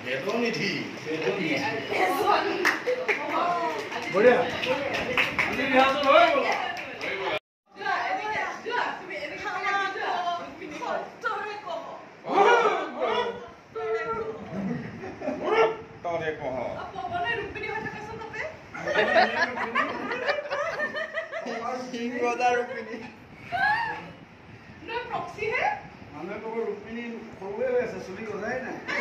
বেদনিধি। বঢ়িয়া। আজি ৰিহাৰ্চেল হৈ গ'ল। তৰে কহ। ৰুক্মিণী। মানুহে ক'ব ৰুক্মিণী সৰুৱে হৈ আছে, চুলি গজাই নাই।